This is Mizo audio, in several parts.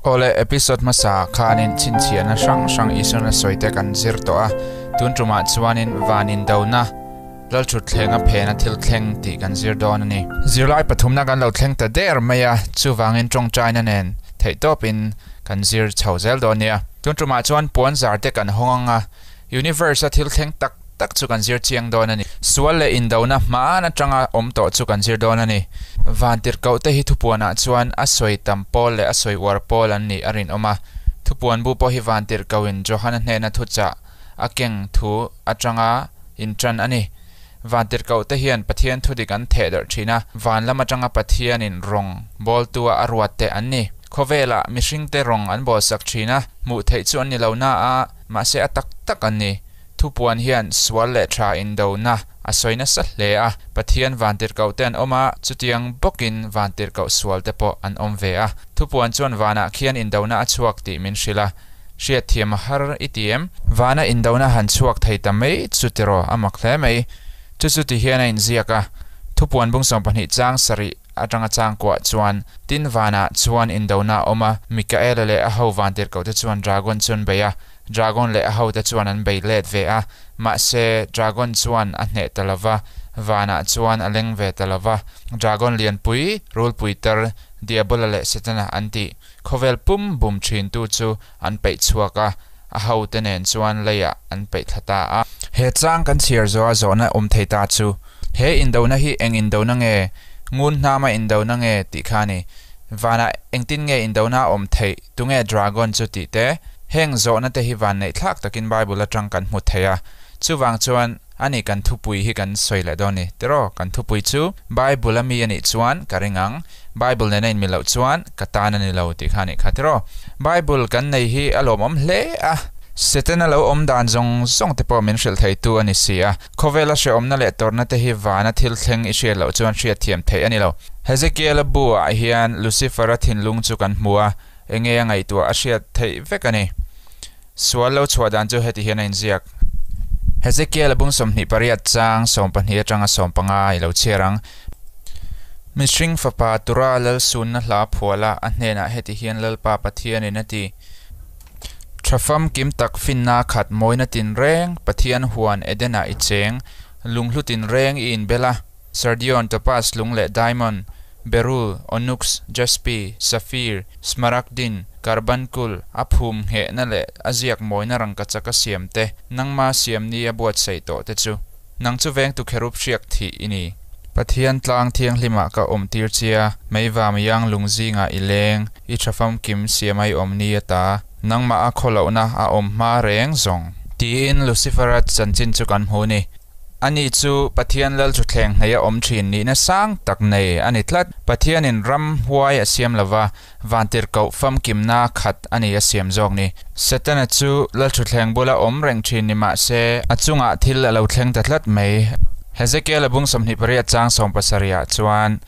Awle, episode hmasa khanin chhinchhiahna hrang hrang Isuan a sawi te kan zir tawh a, tun tumah chuanin van indona, Lalthutthleng a phena thil thleng tih kan zir dawn a ni. Zirlai pathumna kan lo thleng ta der mai a, chuvangin tawngtaina nen theihtawpin kan zir chho zel dawn nia. Tun tumah chuan puan zar te kan hawng ang a, Universe a thil thleng tak tak chu kan zir chiang dawn a ni. Sual leh indona hmaan atanga awm tawh chu kan zir dawn a ni. Vantirhkoh te hi thupuanah chuan a sawi tam pawl leh a sawi uar pawl an nih a rinawm a. Thupuan bu pawh hi Vantirhkohin Johana hnena thuchah a keng thu atanga intan a ni. Vantirhkoh te hian Pathian thudik an theh darh thin a, van lam atanga Pathianin rawng bawltua a ruat te an ni. Khawvelah mihringte rawng an bawlsak thin a, hmuh theih chu an ni lo na a, mahse a tak tak an ni. Thupuan hian sual leh tha indona a sawi nasa hle a, Pathian vantirhkoh te an awm a, chutiang bawkin vantirhkoh sual te pawh an awm ve a. Thupuan chuan vanah khian indona a chhuak tih min hrilh a, hriatthiam a har i ti em? Vana indona han chhuak thei ta mai chu tiraw a mak hle mai. Chu chu ti hian a inziak a, Thupuan bung 12 chang sarih atanga chang kuah chuan tin vanah chuan indona a awm a, Mikaela leh a ho vantirhkoh te chuan dragon chu an bei a, dragon leh a hote chuan an bei let ve a, mahse dragon chuan a hneh ta lova, vanah chuan a leng ve ta lova. Dragon lianpui, rulpui tar, Diabola leh Setana an tih khawvel pum bum thintu chu an peih chhuak a, a hote nen chuan leiah an peih thla ta a. He chang kan chhiar zawha zawhna awm thei ta chu, he indona hi eng indona nge, ngun hnama indona nge tih kha a ni. Vanah engtin nge indona a awm theih, tunge dragon chu tih te, heng zawhna te hi van neih thlak takin Bible atang kan hmu thei a. Chuvang chuan a ni kan thupui hi kan sawi leh dawn ni. Tiraw, kan thupui chu Bible a mi a nih chuan ka ring ang, Bible nena inmi loh chuan ka tan a ni lo tih kha a nih kha tiraw. Bible kan nei hi a lawmawm hle a, Setana lo awm dan zawng zawng te pawh min hrilh theitu a ni si a. Khawvela hrehawmna leh tawrhna te hi vana thil thleng i hriat loh chuan hriatthiam theih a ni lo. Hezekiel-a bu-ah hian Lucifer-a thinlung chu kan hmu a, enge a ngaihtuah a hriat theih vek a ni. Sual lo chhuah dan chu heti hian a inziak. Hezekiel-a bung 28 chang 12 atanga 15 i lo chhiar ang. Mihring fapa tura Lalsunna hla phuala a hnenah heti hian Lalpa Pathianin a ti. Tha famkim tak finna khat mawina tinreng Pathian huan Edenah i cheng, lunghlu tinreng i inbel a, Sardion, topaz, lung leh diamond, beryl, onyx, jaspi, sapphire, smaragdin, karbankul, a phum nghehna leh a ziak mawina rangkachak a siam te, nangma siam ni a buatsaih tawh te chu. Nang chu vengtu kherup hriak thih i ni. Pathian tlang thianghlimah ka awm tir chia, meivam iang lung zingah i leng, i tha famkim siam a i awm ni ata, nangmah a khawlohna a awm hma reng zawng. Tiin Lucifer-a chanchin chu kan hmu ni. Ani chu Pathian Lalthuthleng hneia awm thin nihna sang tak nei a ni tlat. Pathianin ram huai a siam lova, vantirhkoh famkimna khat a ni a siam zawk ni. Setana chu Lalthuthleng bula awm reng thin ni mah se, a chungah thil a lo thleng ta tlat mai. Hezekiel-a bung 28 chang 70 ah chuan,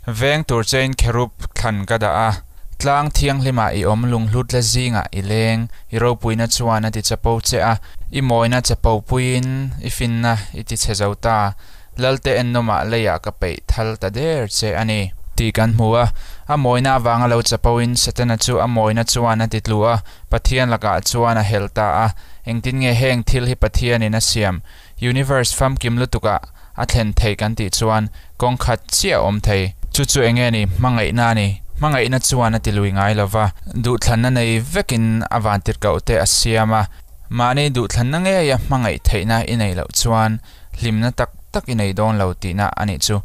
Veng tur chein kherub thlan ka dah a, tlang thianghlimah i awm lunghlut la zingah i leng, i ropuina chuan a ti chapo che a, i mawina chapo puiin i finna i ti chhe zo ta, Lalte ennawmah leiah ka peih thal ta der che a ni. Tih kan hmu a, a mawina avanga lo chapoin Setana chu a mawina chuan a ti tlu a, Pathian lakah chuan a helh ta a. Engtin nge heng thil hi Pathianin a siam? Universe famkim lutukah a thlen theih kan tih chuan kawng khat chiah a awm thei. Chu chu enge ni? Hmangaihna a ni. Hmangaihna chuan a ti lui ngai lo va, duhthlanna nei vekin a vantirhkoh te a siam a. Mahni duhthlanna ngeia hmangaih theihna i neih loh chuan hlimna tak tak i nei dawn lo tihna a nih chu.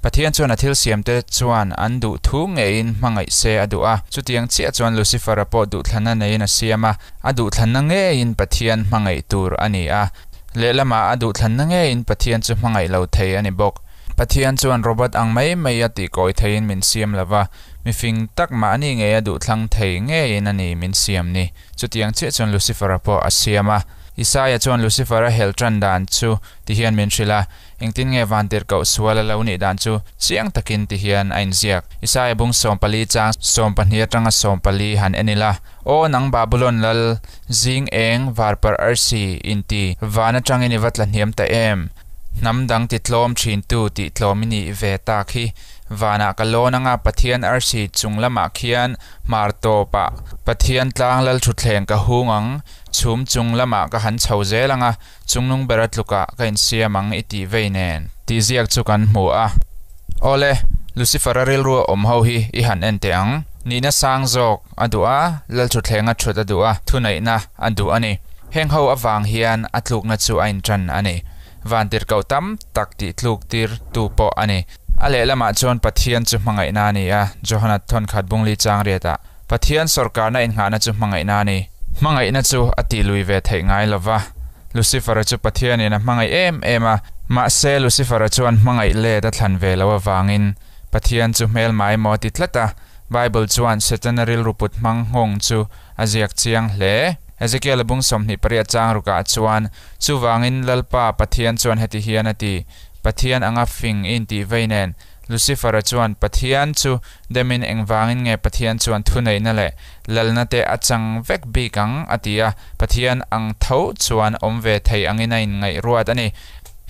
Pathian chuan a thil siamte chuan an duh thu ngeiin hmangaih se a duh a. Chutiang chiah chuan Lucifer-a pawh duhthlanna neiin a siam a, a duhthlanna ngeiin Pathian hmangaih tur a ni a. Lehlamah a duhthlanna ngeiin Pathian chu hmangaih lo thei a ni bawk. Pathian chuan robot ang mai mai a tihkawi theiin min siam lo va, mifing tak mahni ngei a duhthlang thei ngeiin a ni min siam ni. Chutiang chiah chuan Lucifer-a pawh a siam a. Isaia chuan Lucifer-a hel tan dan chu ti hian min hrilh a, engtin nge vantirhkoh sual a lo nih dan chu chiang takin ti hian a inziak. Isaia bung 14 chang 12 atanga 14 han en ila, Aw nang Babulon lal, zing eng varparh arsi inti, van atangin i va tla hniam ta em? Hnam dang ti tlawm thintu tih tlawm i nih ve tak hi. Vanah ka lawn anga Pathian arsi chung lamah khian hmar tawpah Pathian tlang lal thutthleng ka hung ang, chhum chung lamah ka han chho zel anga chungnung bera tlukah ka insiam ang i tih vei nen tih ziak chu kan hmu a. Awle, Lucifer-a rilru a awm ho hi i han en teh ang. Nihna sang zawk a duh a, lal thutthleng a thut a duh a, thuneihna a duh a ni. Heng ho avang hian a tlukna chu a intan a ni. Vantirhkoh tam tak tih tluk tir tu pawh a ni. A lehlamah chuan Pathian chu hmangaihna a ni a, Johana thawnkhat bungli chang riatah, Pathian sawrkarna inngahna chu hmangaihna a ni. Hmangaihna chu a tih lui ve theih ngai lo va. Lucifer-a chu Pathianin a hmangaih em em a, mahse Lucifer-a chuan hmangaih let a thlan ve lo avangin Pathian chu hmelmai maw ti tlat a. Bible chuan Setana rilru put hmang nghawng chu a ziak chiang hle. Ezekiel-a bung 28 chang rukah chuan, Chuvangin Lalpa Pathian chuan heti hian a ti, Pathian anga fing i intih vei nen, Lucifer-a chuan Pathian chu demin engvangin nge Pathian chuan thuneihna leh lalna te a chang vek bik ang? a ti a, Pathian ang tho chuan awm ve thei angin a inngaih ruat a ni.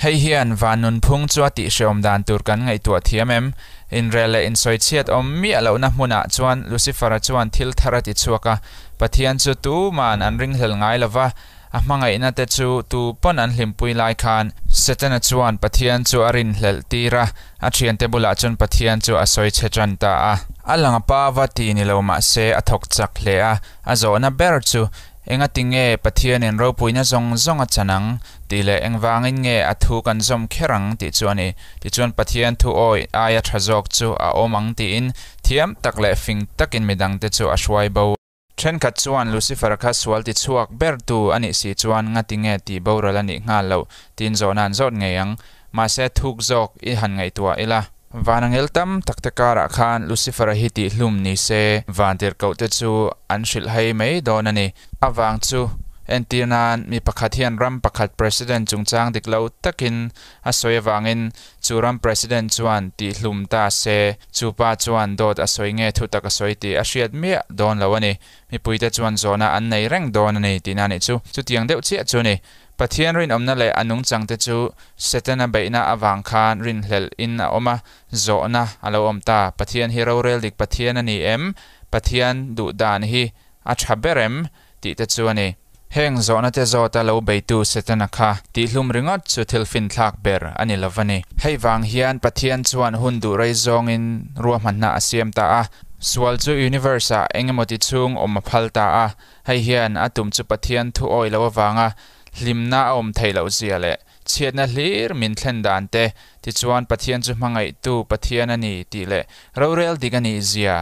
Hei hian van nunphung chu a tihhrehawm dan tur kan ngaihtuah thiam em? Inrel leh insawichhiat awm miah lohna hmunah chuan Lucifer-a chuan thil thar a ti chhuak a, Pathian chu tuman an ringhlel ngai lo va, A hmangaihna te chu tu pawn an hlimpui lai khan Setana chuan Pathian chu a rinhlelh tir a, a thiante bulah chuan Pathian chu a sawi chhe tan ta a. A lang a pa va ti ni lo mah se a thawk chak hle a, a zawhna ber chu, Engati nge Pathianin ropuina zawng zawng a chan ang? tih leh engvangin nge a thu kan zawm kher ang? tih chu a ni. Tichuan Pathian thu awi aia tha zawk chu a awm ang tiin thiam tak leh fing takin midangte chu a hruai bo. Thenkhat chuan Lucifer kha sual ti chhuak ber tu a nih si chuan ngati nge tih boral a nih nghal loh tiin zawhna an zawt ngei ang. Mahse thuk zawk i han ngaihtuah ila. Van angel tam tak te karah khan Lucifer-a hi tih hlum ni se van tirhkoh te chu an hrilh hei mai dawn a ni. Avang chu entir nan mi pakhat hian ram pakhat president chungchang dik lo takin a sawi avangin Chu ram President chuan tih hlum ta se, chu pa chuan dawt a sawi nge thutak a sawi tih a hriat miah dawn lo a ni. Mipuite chuan zawhna an nei reng dawn a ni tihna a nih chu. Chutiang deuh chiah chu a ni. Pathian rinawmna leh a nungchangte chu Setana beihna avang khan rinhlelh in a awm a, zawhna a lo awm ta. Pathian hi rorel dik Pathian a ni em? Pathian duh dan hi a tha ber em? tih te chu a ni. Heng zawhna te zawta lo beitu Setana kha tihhlum ringawt chu thil finthlak ber a ni lo va ni. Hei vang hian Pathian chuan hun duh rei zawngin ruahmanna a siam ta a, sual chu universe-ah eng emaw ti chhung awm a phal ta a. Hei hian a tum chu Pathian thu awih loh avanga hlimna a awm theih loh zia leh chhiatna hlir min thlen dan te, tichuan Pathian chu hmangaihtu Pathian a ni tih leh rorel dik a nih zia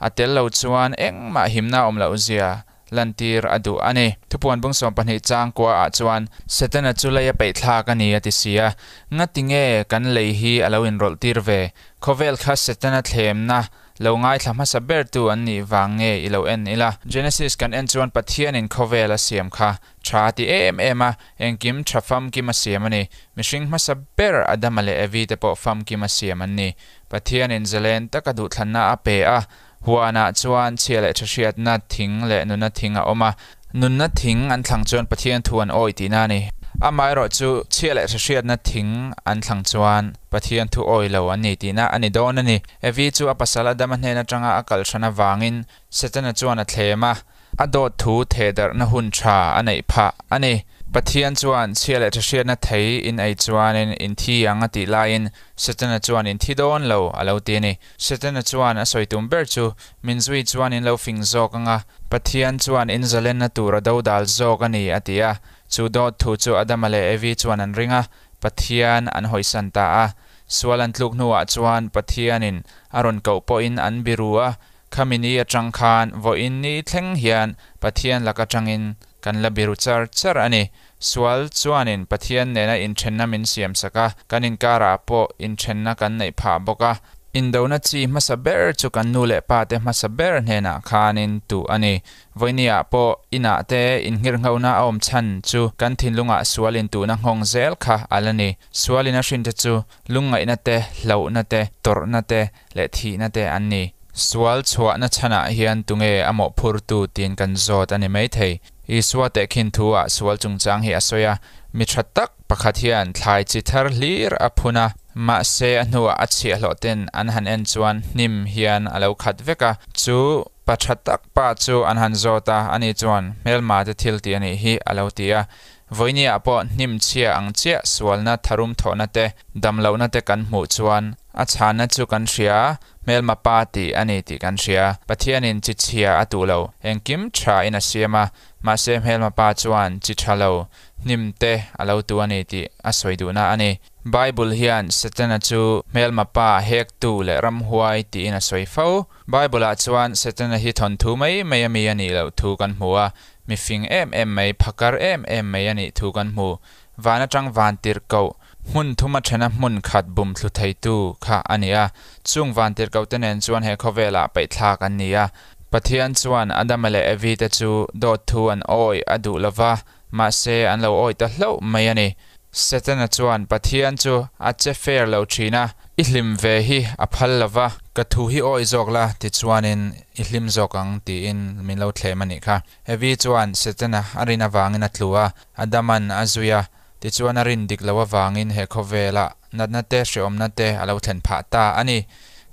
a tel lo chuan engmah himna a awm loh zia lantir a duh a ni. Thupuan bung 12 chang kua ah chuan Setana chu lei a peih thlak a ni a ti si a, ngati nge kan lei hi a lo inrawlh tir ve? Khawvel kha Setana thlemna lo ngaithla hmasa ber tu an nih vang nge i lo en ila? Genesis kan en chuan Pathianin khawvel a siam kha tha a ti em em a, engkim tha famkim a siam a ni. Mihring hmasa ber Adama leh Evi te pawh famkim a siam an ni. Pathianin zalen taka duhthlanna a pe a, Huanah chuan chhia leh tha hriatna thing leh nunna thing a awm a, nunna thing an thlang chuan Pathian thu an awih tihna a ni. Amaherawh chu chhia leh tha hriatna thing an thlang chuan Pathian thu awih lo an ni tihna a ni dawn a ni. Evi chu a pasal Adama hnen atanga a kal hran avangin Setana chuan a thlem a, A dawt thu thehdarhna hun tha a neih phah a ni. Pathian chuan chhia leh tha hriatna thei in ei chuanin in thi ang a tih laiin Setana chuan in thi dawn lo a lo ti a ni. Setana chuan a sawi tum ber chu min zui chuan in lo fing zawk ang a, Pathian chuan in zalenna tur a dodal zawk a ni a ti a. Chu dawt thu chu Adama leh Evi chuan an ring a, Pathian an hawisan ta a. Sual an tluk hnuah chuan Pathianin a rawn koh pawhin an biru a, Khami ni atang khan vawiin ni thleng hian Pathian lak atangin kan la biru char char a ni. Sual chuanin Pathian nena inthenna min siamsak a, kan inkarah pawh inthenna kan neih phah bawk a. Indona chi hmasa ber chu kan nu leh pa te hmasa ber hnenah khanin tuh a ni. Vawinia pawh inah te inngirhngona a awm chhan chu kan thinlungah sual intuhna nghawng zel kha a la ni. Sualin a hrinte chu lungngaihna te, hlauhna te, tawrhna te, leh thihna te an ni. Sual chhuahna chhanah hian tunge a mawhphurtu tiin kan zawt a ni maithei. Isua tehkhin thu ah sual chungchang hi a sawi a, mi tha tak pakhat hian thlai chi thar hlir a phun a. Mahse a hnuah a chhiahhlawh ten an han en chuan hnim hian a lo khat vek a. Chu pa tha tak pa chu an han zawt a, ani chuan, Hmelma te thil tih a nih hi, a lo ti a. Vawinia pawh hnim chhia ang chiah sualna tharum thawhna te, damlohna te kan hmuh chuan a chhanna chu kan hria, hmelma pa tih a ni tih kan hria. Pathianin chi chhia a tuh lo, engkim tha in a siam a, mahse hmelma pa chuan chi tha lo, hnim te a lo tuh a ni tih a sawi duhna a ni. Bible hian Setana chu hmelma pa hektu leh ramhuai tiin a sawi fo. Bible-ah chuan Setana hi thawnthu mai mai a mi a nih loh thu kan hmu a, Mi fing em em mai, phakar em em mai a nih thu kan hmu. Van atang van tirhkoh, hmun thuma thena hmun khat bum thlu theitu kha a ni a. Chung van tirhkohte nen chuan he khawvelah paihthlak an ni a. Pathian chuan Adama leh Evi te chu dawt thu an awih a duh lo va, mahse an lo awih ta hlauh mai a ni. Setana chuan Pathian chu a che fair lo thin a, I hlim ve hi a phal lo va. Ka thu hi awih zawk la, tichuanin i hlim zawk ang tiin min lo thlem a nih kha. Evi chuan Setana a rin avangin a tlu a, Adaman a zui a, tichuan a rin dik loh avangin he khawvelah natna te hrehawmna te a lo thlen phah ta a ni.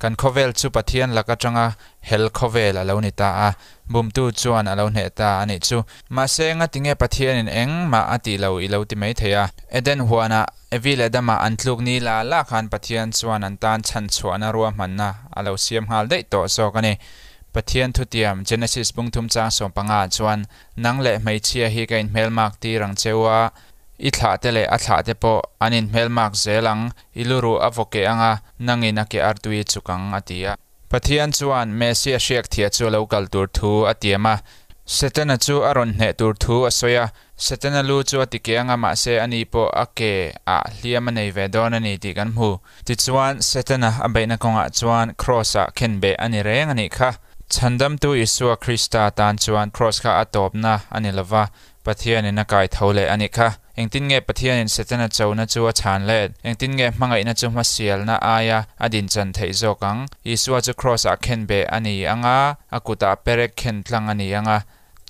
Kan khawvel chu Pathian lak atanga hel khawvel a lo ni ta a, bumtu chuan a lo hneh ta a nih chu. Mahse, ngatinge Pathianin engmah a tih lo i lo ti mai thei a? Eden huanah Evi leh Adama an tluk ni la la khan Pathian chuan an tan chhanchhuahna ruahmanna a lo siam nghal daih tawh zawk a ni. Pathian thutiam Genesis bungthum chang 15 chuan, Nang leh hmeichhia hi ka inhmelmak tir ang cheu a, i thlahte leh a thlahte pawh an inhmelmak zel ang, i luruh a vaw keh ang a, nangin a ke artui chuk ang, a ti a. Pathian chuan Messia hriak thiah chu a lo kal tur thu a tiam a, Setana chu a rawn hneh tur thu a sawi a. Setana lu chu a ti ke anga mahse ani pawh a ke ah hliam a nei ve dawn a ni tih kan hmu. Tichuan, Setana a beihna kawngah chuan Kraws-ah khenbeh a ni reng a nih kha. Chhandamtu Isua Krista tan chuan Kraws kha a tawpna a ni lova, Pathianin a kai tho leh a nih kha. Engtin nge Pathianin Setana chona chu a chhan let? Engtin nge hmangaihna chu hmasialna aia a dinchan theih zawk ang? Isua chu Kraws-ah khenbeh a ni ang a, a kutah perek khen tlang a ni ang a.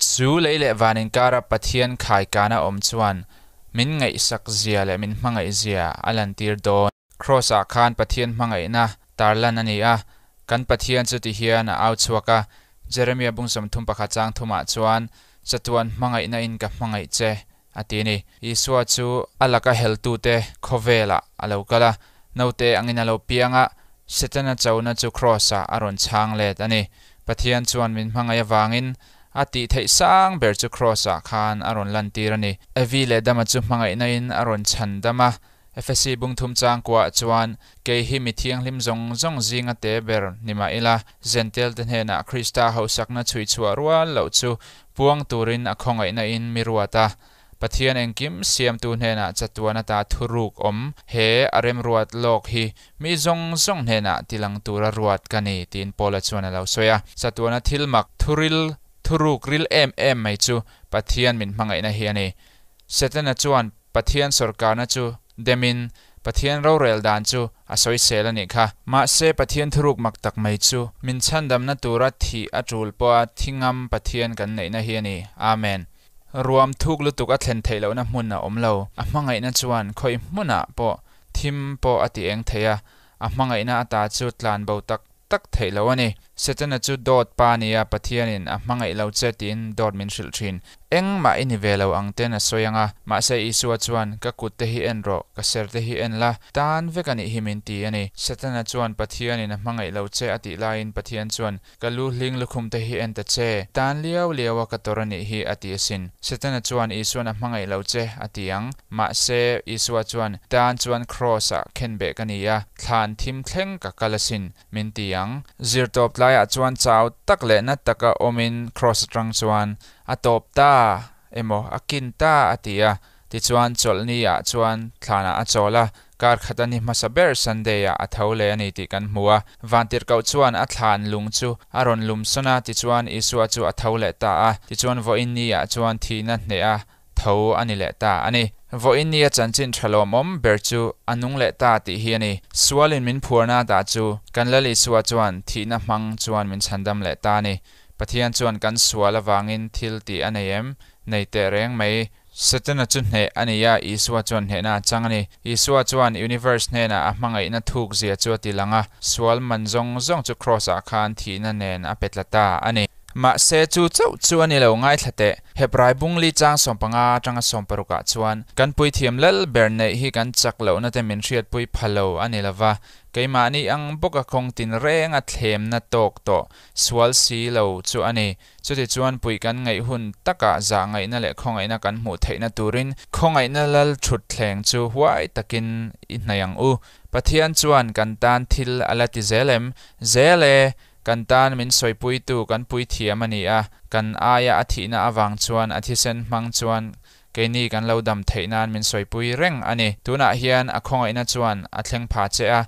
Chu lei leh van inkara Pathian khaikana awm chuan min ngaihsak zia leh min hmangaih zia a lantir dawn. Kraws-ah khan Pathian hmangaihna tarlan a ni a, kan Pathian chu ti hian a au chhuak a, Jeremia bung 31 chang thumah chuan, Chatuan hmangaihna in ka hmangaih che, a ti a ni. Isua chu a laka heltute khawvelah a lo kal a, naute angin a lo piang a, Setana chona chu Kraws-ah a rawn chhang let a ni. Pathian chuan min hmangaih avangin a tih theih sang ber chu Kraws-ah khan a rawn lantir a ni. Evi leh Dama chu hmangaihna in a rawn chhan dam a, Efesi bungthum changkuah chuan, Kei hi mi thianghlim zawng zawng zinga te ber ni mah ila, Zentel te hnenah Krista hausakna chhui chhuah rual loh chu puang turin a khawngaihna in mi ruat a. Pathian engkim siamtu hnenah chatuan ata thuruk awm he a remruat lawk hi mi zawng zawng hnenah tilang tura ruat ka ni, tiin Paula chuan a lo sawi a. Chatuana thil mak thuril thuruk ril em em mai chu Pathian min hmangaihna hi a ni. Setana chuan Pathian sawrkarna chu demin Pathian rorel dan chu a sawisel a nih kha. Mahse Pathian thuruk mak tak mai chu min chhandamna tura thih a tul pawha thingam Pathian kan neihna hi a ni. Amen. Ruam thuk lutuk a thlen theih lohna hmun a awm lo. A hmangaihna chuan khawi hmunah pawh thim pawh a ti eng thei a, a hmangaihna ata chu tlanbo tak tak theih lo a ni. Setana chu dawt pa nia Pathianin a hmangaih lo che tiin dawt min hrilh thin. Engmah i ni ve lo ang ten a sawi ang a, mahse Isua chuan, Ka kut te hi en rawh, ka ser te hi en la, tan vek a nih hi min ti a ni. Setana chuan Pathianin a hmangaih lo che a tih laiin Pathian chuan, Ka lu hling lukhum te hi en ta che, tan liau liau a ka tawrh a nih hi a ti asin. Setana chuan Isuan a hmangaih lo che a ti ang, mahse Isua chuan, Tan chuan Kraws-ah khenbeh ka ni a, thlan thim thleng ka kal asin, min ti ang. Zirtawp tlaiah chuan chau tak leh na taka awmin Kraws atang chuan, A tawp ta emaw a kin ta a ti a. Tichuan chawlhni ah chuan thlanah a chawl a, kar khat a ni hmasa ber Sunday ah a tho leh a ni tih kan hmu a. Vantirhkoh chuan a thlan lung chu a rawn lum sawn a, tichuan Isua chu a tho leh ta a. Tichuan vawiin ni ah chuan thihna hneh a tho a ni leh ta a ni. Vawiin ni a chanchin tha lawmawm ber chu a nung leh ta tih hi a ni. Sualin min phuarna dah chu kan Lal Isua chuan thihna hmang chuan min chhandam leh ta a ni. Pathian chuan kan sual avangin thil tih a nei em? Nei teh reng mai. Setana chu hneh a ni a, Isua chuan hnehna a chang a ni. Isua chuan universe hnenah a hmangaihna thuk zia chu a ti lang a, sual man zawng zawng chu Kraws ah khan thihna nen a pe tla ta a ni. Mahse chu chauh chu a ni lo ngaithla teh. Hebrai bungli chang 15 atanga 16 ah chuan kan puithiam lal ber neih hi kan chak lohna te min hriatpui pha lo a ni lova, keimahni ang bawka kawng tinrenga thlemna tawk tawh sual si lo chu a ni. Chutichuan puih kan ngaih hun takah zahngaihna leh khawngaihna kan hmuh theihna turin khawngaihna lal thut thleng chu huai takin i hnaih ang u. Pathian chuan kan tan thil a la ti zel em? Zel e! Kan tan min sawipuitu kan puithiam a ni a, kan aia a thihna avang chuan a thisen hmang chuan keini kan lo dam theih nan min sawipui reng a ni. Tunah hian a khawngaihna chuan a thleng pha che a,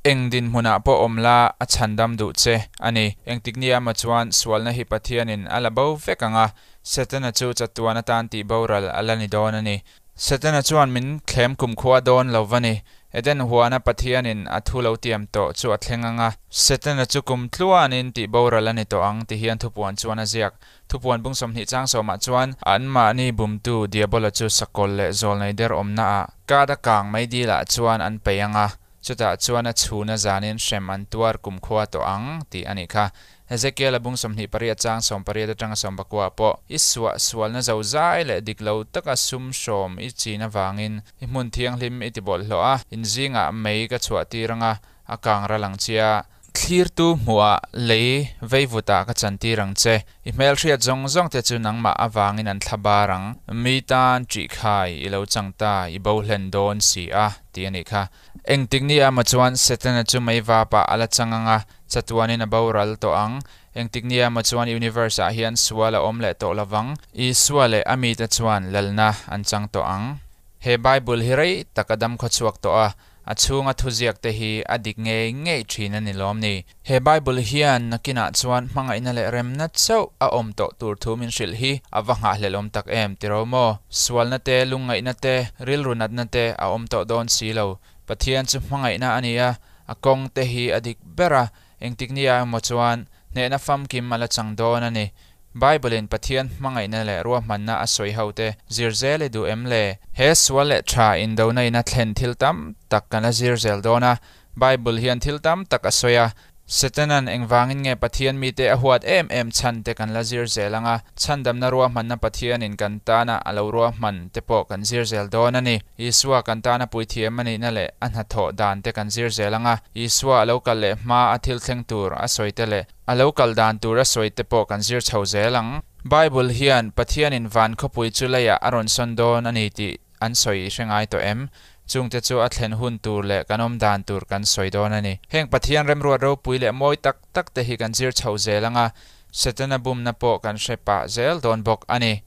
eng dinhmunah pawh awm la a chhandam duh che a ni. Engtik ni emaw chuan sualna hi Pathianin a la bo vek ang a, Setana chu chatuan atan tih boral a la ni dawn a ni. Setana chuan min thlem kumkhua dawn lo va ni. Eden huana Pathianin a thu lo tiam tawh chu a thleng ang a, Setana chu kum tluanin tih boral a ni tawh ang ti hian thupuan chuan a ziak. Thupuan bung 20 chang sawmah chuan anmahni bumtu Diabola chu sakawlh leh zawlnei der awmnaah kat a kang mai dilah chuan an peih ang a, chutah chuan a chhuna zanin hrem an tuar kumkhua tawh ang tih a nih kha. Ezekiel a bung 28 chang 18 atanga 19 pawh i suah sualna zo zai leh dik lo taka sum hrawm i chin avangin i hmun thianghlim i ti bawlhhlawh a, in zingah mei ka chhuah tir anga a kang ral ang chia. Thlirtu hmuhah lei veivutah ka chantir ang che. I hmelhriat zawng zawng te chu nangmah avangin an thla bar ang. Mi tan ṭihkhai i lo chang ta, i bo hlen dawn si a, tih a nih kha. Engtik ni emaw chuan Setana chu mei vapah a la chang ang a, chatuanin a boral tawh ang. Engtik ni emaw chuan universe ah hian sual a awm leh tawh lovang. Isua leh a mite chuan lalna an chang tawh ang. He Bible hi rei tak a dam khawchhuak tawh a, a chhunga thuziak te hi a dik ngei ngei thin a ni lawm ni. He Bible hian nakinah chuan hmangaihna leh remna chauh a awm tawh tur thu min hrilh hi a va nghahhlelh awm tak em tiro maw? Sualna te, lungngaihna te, rilru natna te a awm tawh dawn si lo. Pathian chu hmangaihna a ni a, a kawng te hi a dik ber a, engtik nia emaw chuan hnehna famkim a la chang dawn a ni. Bible in Pathian hmangaihna leh ruahmanna a sawi ho te zir zel i duh em le? He sual leh tha indona in a thlen thil tam tak kan la zir zel dawn a, Bible hian thil tam tak a sawi a, Setanan engvangin nge Pathian mite a huat em em chhan te kan la zir zel ang a, chhandamna ruahmanna Pathianin kan tana a lo ruahman te pawh kan zir zel dawn a ni. Isua kan tana puithiam a nihna leh a hnathawh dan te kan zir zel ang a, Isua a lo kal leh hma a thil thleng tur a sawi te leh a lo kal dan tur a sawi te pawh kan zir chho zel ang. Bible hian Pathianin van khawpui chu leiah a rawn sawn dawn a ni tih an sawi i hre ngai tawh em? Chungte chu a thlen hun tur leh kan awm dan tur kan sawi dawn a ni. Heng Pathian remruat ropui leh mawi tak tak te hi kan zir chho zel ang a, Setana bumna pawh kan hre pah zel dawn bawk a ni.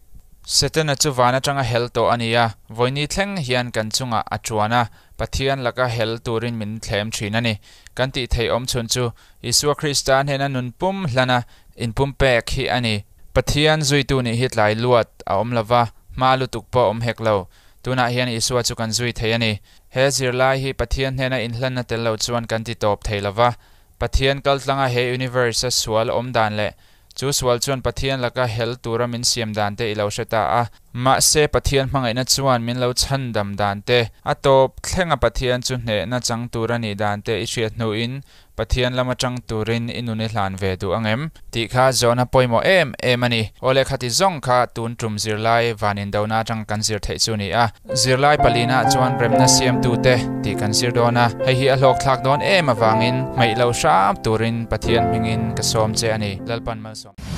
Setana chu van atanga hel tawh a ni a, vawiini thleng hian kan chungah a tuan a, Pathian laka hel turin min thlem thin a ni. Kan tih theih awm chhun chu Isua Krista hnena nun pum hlana inpumpek hi a ni. Pathian zuitu nih hi tlai luat a awm lova, hma lutuk pawh a awm hek lo. Tunah hian Isua chu kan zui thei a ni. He zirlai hi Pathian hnena inhlanna tel lo chuan kan ti tawp thei lova. Pathian kaltlanga he universe-a sual awm dan leh chu sual chuan Pathian laka hel tura min siam dan te i lo hre ta a. Mahse Pathian hmangaihna chuan min lo chhandam dan te, a tawp thlenga Pathian chu hnehna chang tur a nih dan te i hriat hnuin Pathian lama tang turin i nun i hlan ve duh ang em? Tih kha zawhna pawimawh em em a ni. Awle khati zawng kha tun tum zirlai van indona atang kan zir theih chu ni a. Zirlai palina chuan remna siamtute tih kan zir dawn a, hei hi a hlawkthlak dawn em avangin hmaih lo hram turin Pathian hmingin ka sawm che a ni. Lalpan malsawm.